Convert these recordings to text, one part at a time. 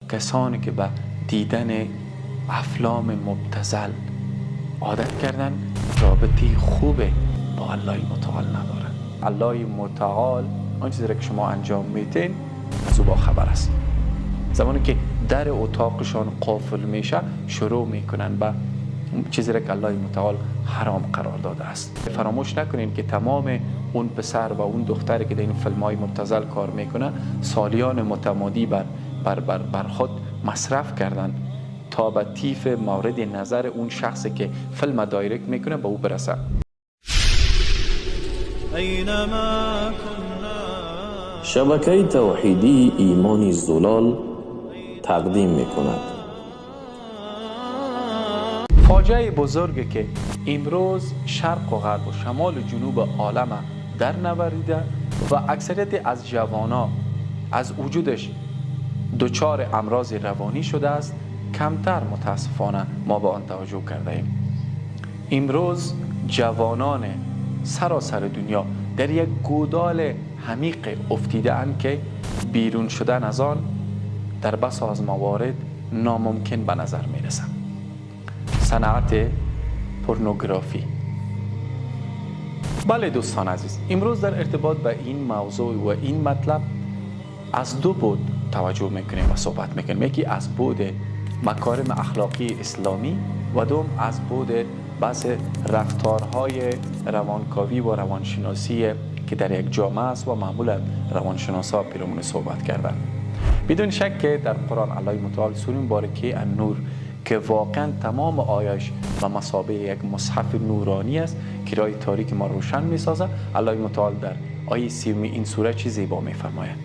کسانی که به دیدن افلام مبتذل عادت کردن رابطه خوب با الله متعال ندارن. الله متعال آن چیزی را که شما انجام میتین از او با خبر است. زمانی که در اتاقشان قافل میشه شروع میکنن به چیزی را که الله متعال حرام قرار داده است. فراموش نکنین که تمام اون پسر و اون دختری که در این فیلم های مبتذل کار میکنه سالیان متمادی بر بر بر, بر خود مصرف کردن تا به تیف مورد نظر اون شخصی که فیلم direct میکنه به او برسه. أينما كنا شبکه توحیدی ایمان زلال تقدیم میکند. فاجعه بزرگی که امروز شرق و غرب و شمال و جنوب عالم در نوردیده و اکثریت از جوانا از وجودش دچار امراض روانی شده است، کمتر متاسفانه ما به آن توجه کرده ایم. امروز جوانان سراسر دنیا در یک گودال عمیق افتیده اند که بیرون شدن از آن در بسا از موارد ناممکن به نظر می رسد. صنعت پورنوگرافی. بله دوستان عزیز، امروز در ارتباط به این موضوع و این مطلب از دو بعد توجه میکنیم و صحبت میکنیم. یکی از بعد مکارم اخلاقی اسلامی و دوم از بعد بحث رفتارهای روانکاوی و روانشناسی که در یک جامعه است و معمولا روانشناسا پیرامون صحبت کردن. بدون شک که در قرآن الله متعال سوره مبارکه النور که واقعا تمام آیش به مثابه یک مصحف نورانی است که راه تاریک ما روشن میسازه، الله متعال در آیه 30 این سوره چیز زیبا میفرماید: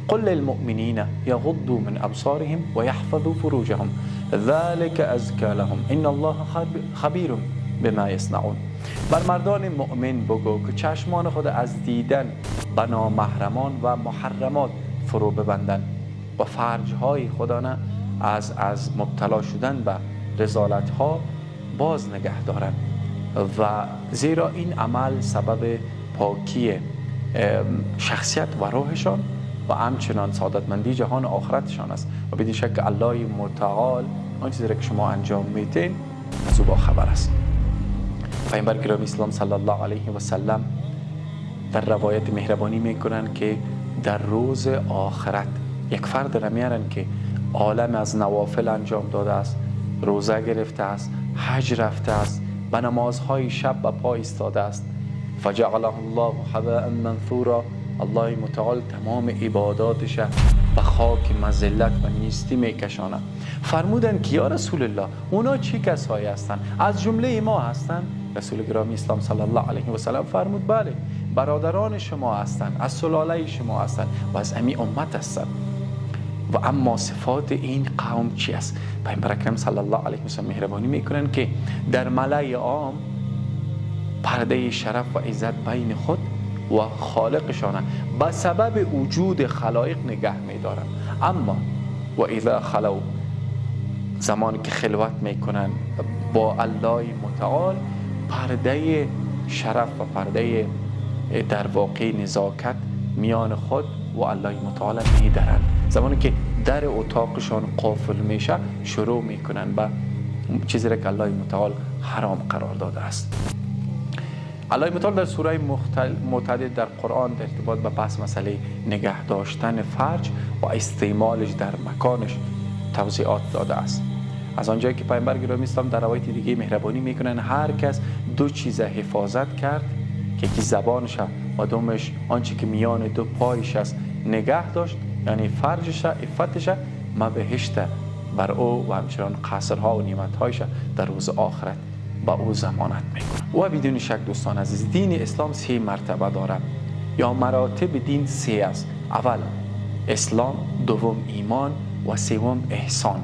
قل للمؤمنین یغضوا من ابصارهم ويحفظوا فروجهم ذلك ازکى لهم ان الله خبیر بما یصنعون. بر مردان مؤمن بگو که چشمان خود از دیدن به نامحرمان و محرمات فرو ببندند و فرجهای خودانه از مبتلا شدن به رذالت ها باز نگه دارند، و زیرا این عمل سبب پاکی شخصیت و روحشان و همچنان سعادتمندی جهان آخرتشان است. و بدین شک الله متعال آن چیزی را که شما انجام میتین از او با خبر است. پیامبر گرامی اسلام صلی الله علیه و سلم در روایت مهربانی میکنن که در روز آخرت یک فرد را میارن که عالم از نوافل انجام داده است، روزه گرفته است، حج رفته است، به نمازهای شب به پای ایستاده است. فجعله الله هباء منثورا. الله متعال تمام عباداتش به خاک مذلت و نیستی میکشانه. فرمودند که یا رسول الله اونا چه کسایی هستند؟ از جمله ما هستند؟ رسول گرامی اسلام صلی الله علیه و سلم فرمود بله، برادران شما هستند، از سلاله شما هستند و از امی امت هستند. و اما صفات این قوم چی است؟ پیامبر اکرم صلی الله علیه و سلم مهربانی میکنن که در ملأ عام پرده شرف و عزت بین خود و خالقشانه به سبب وجود خلایق نگه میدارن. اما و اذا خلو، زمانی که خلوت میکنن با الله متعال، پرده شرف و پرده در واقع نزاکت میان خود و الله متعال میدرن. زمانی که در اتاقشان قافل میشه شروع میکنن به چیزی را که الله متعال حرام قرار داده است. الله متعال در سوره متعدد در قرآن در ارتباط به بحث مسئله نگه داشتن فرج و استعمالش در مکانش توضیحات داده است. از آنجایی که پیامبر گرامی اسلام در روایت دیگه مهربانی میکنن هر کس دو چیز حفاظت کرد که یکی زبانش و دومش آنچه که میان دو پایش است نگه داشت، یعنی فرجش، عفتش، ما بهشت بر او و همچنان قصرها و نعمتهایش در روز آخرت با او ضمانت میکنه. و بدون شک دوستان عزیز، دین اسلام سه مرتبه داره یا مراتب دین سه است: اول اسلام، دوم ایمان و سوم احسان.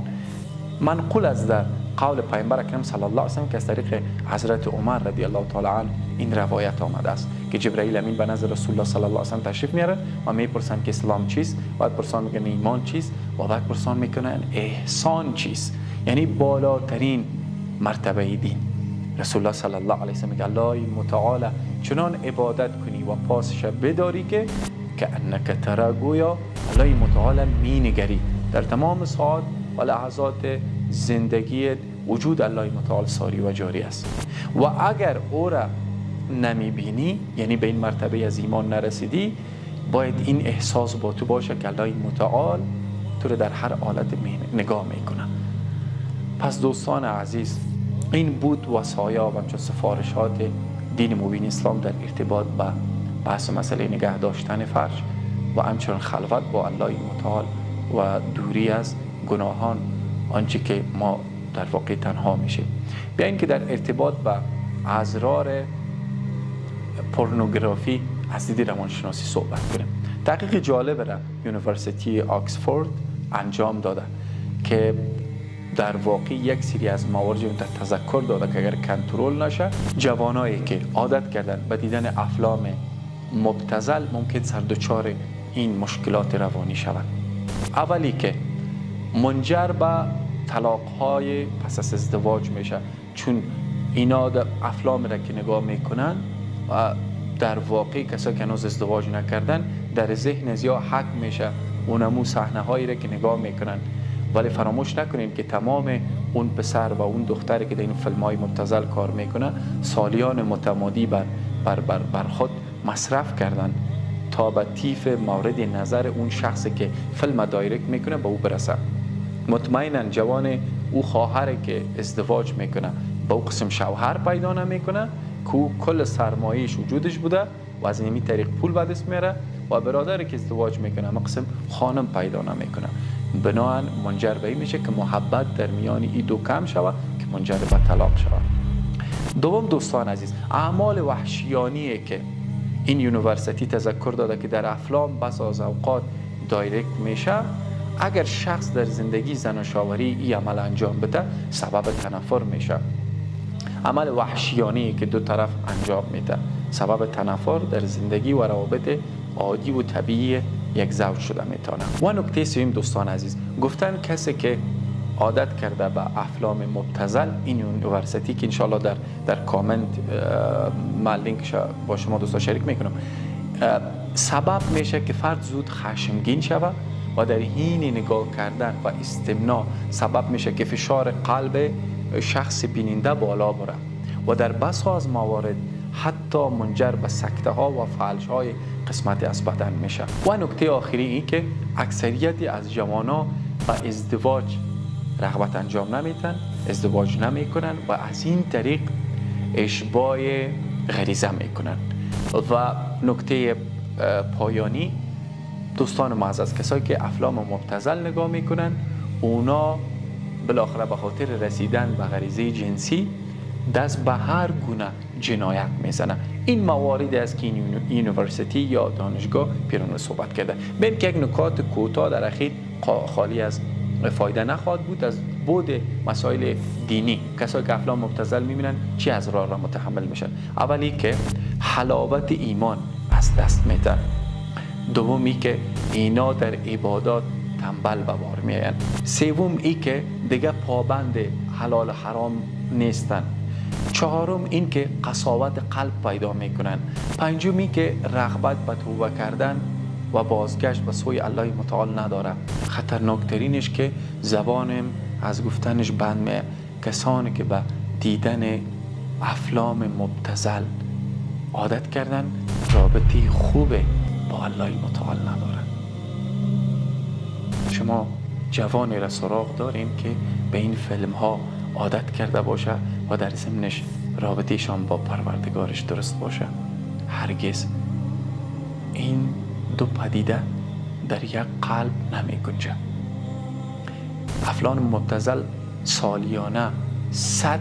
منقول از در قول پیامبر اکرم صلی الله علیه و سلم که از طریق حضرت عمر رضی الله تعالی عنه این روایت آمده است که جبرئیل امین به نزد رسول الله صلی الله علیه و سلم تشریف میاره و میپرسن که اسلام چیست، بعد پرسان میکنن ایمان چیست و بعد پرسان میکنن احسان چیست، یعنی بالاترین مرتبه دین. رسول الله صلی الله علیه و سلم میگه الله متعال چنان عبادت کنی و پاسش بداری که انک ترا، گویا الله متعال مینگری. در تمام ساعات و لحظات زندگی وجود الله متعال ساری و جاری است. و اگر او را نمیبینی، یعنی به این مرتبه از ایمان نرسیدی، باید این احساس با تو باشه که الله متعال تو رو در هر حالت نگاه میکنه. پس دوستان عزیز، این بود وصایا و همچون سفارشات دین مبین اسلام در ارتباط با بحث مسئله نگه داشتن فرج و همچنین خلوت با الله متعال و دوری از گناهان، آنچه که ما در واقع تنها میشیم. بیاین که در ارتباط با اضرار پورنوگرافی از دید روانشناسی صحبت کنیم. تحقیق جالب را University آکسفورد انجام داده که در واقع یک سری از موارد در تذکر داده که اگر کنترل نشه، جوانایی که عادت کردن به دیدن افلام مبتذل ممکن سردچار این مشکلات روانی شوند. اولی که منجر به طلاق‌های پس از ازدواج میشه، چون اینا در افلام را که نگاه میکنن و در واقع کسایی که هنوز ازدواج نکردن در ذهن از یا حک میشه اونمو صحنه هایی را که نگاه میکنن. ولی فراموش نکنیم که تمام اون پسر و اون دختری که در این فیلم های مبتذل کار میکنه سالیان متمادی بر بر بر, بر خود مصرف کردن تا به تیف مورد نظر اون شخصی که فیلم direct میکنه به او برسه. مطمئنا جوان او خواهر که ازدواج میکنه به او قسم شوهر پیدا نمیکنه که او کل سرمایه‌اش وجودش بوده و از این طریق پول به دست میاره، و برادری که ازدواج میکنه اما قسم خانم پیدا نمیکنه. بناهن منجر به این میشه که محبت در میان این دو کم شود که منجر به طلاق شود. دوم دوستان عزیز، اعمال وحشیانیه که این university تذکر داده که در افلام بس از اوقات direct میشه، اگر شخص در زندگی زن و شوهری این عمل انجام بده سبب تنفر میشه. عمل وحشیانی که دو طرف انجام میده سبب تنفر در زندگی و روابط عادی و طبیعی یک زوج شده میتونه. و نکته سوم دوستان عزیز، گفتن کسی که عادت کرده به افلام مبتذل، این university که انشالله در کامنت من لینکش با شما دوستان شریک میکنم، سبب میشه که فرد زود خشمگین شود و در حین نگاه کردن و استمناع سبب میشه که فشار قلب شخص بیننده بالا بره و در بسیاری از موارد حتی منجر به سکته ها و فلج های قسمتی از بدن میشه. و نکته آخری این که اکثریت از جوانان به ازدواج رغبت انجام نمیتن، ازدواج نمیکنن و از این طریق اشباع غریزه میکنن. و نکته پایانی دوستان معزز، کسایی که افلام مبتذل نگاه میکنن اونا بالاخره به خاطر رسیدن به غریزه جنسی دست به هر گونه جنایت میزنه. این مواردی است که university یا دانشگاه پیرامون صحبت کرده. ببین که یک نکات کوتاه در اخیر خالی از فایده نخواهد بود از بود مسائل دینی. کسایی که افلام مبتذل میبینن چی اضرار را متحمل میشن؟ اولی که حلاوت ایمان از دست میده. دومی که اینا در عبادات تنبل به بار میاین. سوم ای که دیگه پابند حلال و حرام نیستن. چهارم این که قساوت قلب پیدا میکنن. پنجم این که رغبت به توبه کردن و بازگشت به سوی الله متعال نداره. خطرناکترینش که زبانم از گفتنش بند میه، کسانی که به دیدن افلام مبتذل عادت کردن رابطه خوب با الله متعال ندارن. شما جوانی را سراغ داریم که به این فیلم ها عادت کرده باشه و در ضمنش رابطهشان با پروردگارش درست باشه؟ هرگز این دو پدیده در یک قلب نمی گنجه. افلام مبتذل سالیانه 100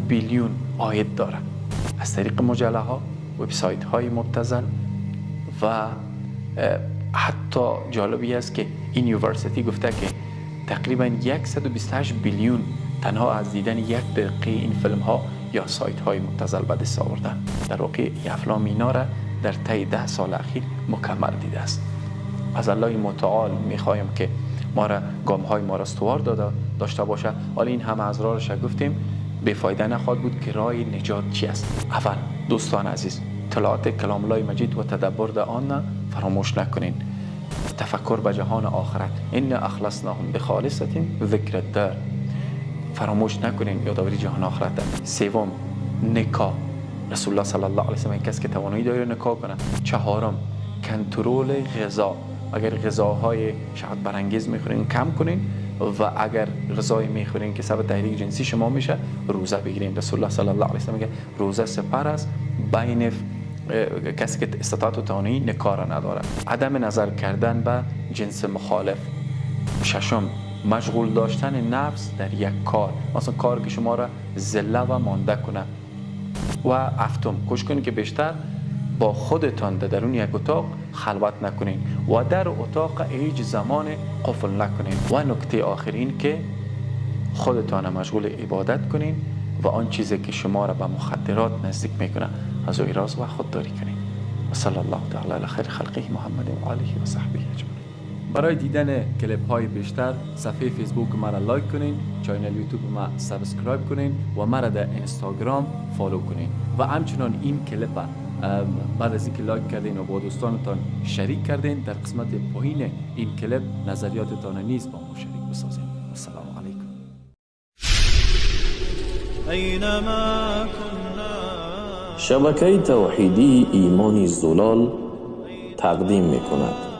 بیلیون عاید داره از طریق مجله ها، وبسایت های مبتذل و حتی جالبی است که این university گفته که تقریبا 128 بیلیون تنها از دیدن یک دقیقه این فیلم ها یا سایت های مبتذل به دست آوردن. در واقع افلام اینا را در طی 10 سال اخیر مکمل دیده است. از الله متعال میخوایم که ما را گام های ما را استوار داده داشته باشه. حالا این همه اضرارش گفتیم، بی‌فایده نخواهد بود که راه نجات چی است. اول دوستان عزیز، تلاوت کلام الله مجید و تدبر در آن فراموش نکنین. تفکر به جهان آخرت. ان اخلصناهم بخالصة ذکر الدار. فراموش نکنین یادآوری جهان آخرت. سوم، نکاح. رسول الله صلی الله علیه و سلم کسی که توانایی داره نکاح کنه. چهارم، کنترل غذا. اگر غذاهای شهوت برانگیز میخورین کم کنین، و اگر غذای میخورین که سبب تحریک جنسی شما میشه روزه بگیرین. رسول الله صلی الله علیه و سلم میگه روزه سپر است بین کسی که استطاعت و توانایی نکاح را نداره. عدم نظر کردن به جنس مخالف. ششم، مشغول داشتن نفس در یک کار، مثلا کار که شما را ذله و مانده کنه. و هفتم، کوشش کنید که بیشتر با خودتان در درون یک اتاق خلوت نکنین و در اتاق هیچ زمان قفل نکنین. و نکته آخرین که خودتان مشغول عبادت کنین و آن چیزی که شما را به مخدرات نزدیک میکنه از او اعراض و خودداری کنین. و صلی الله تعالی علی خیر خلقه محمد و آله و صحبه اجمعین. برای دیدن کلیپ های بیشتر صفحه فیسبوک مرا like کنین، channel یوتیوب ما subscribe کنین و مرا در اینستاگرام follow کنین. و همچنان این کلیپ بعد از اینکه like کردین و با دوستانتان شریک کردین، در قسمت پایین این کلیپ نظریاتتان نیز با ما شریک بسازین. السلام علیکم. اینما كنا. شبکه توحیدی ایمان زلال تقدیم میکند.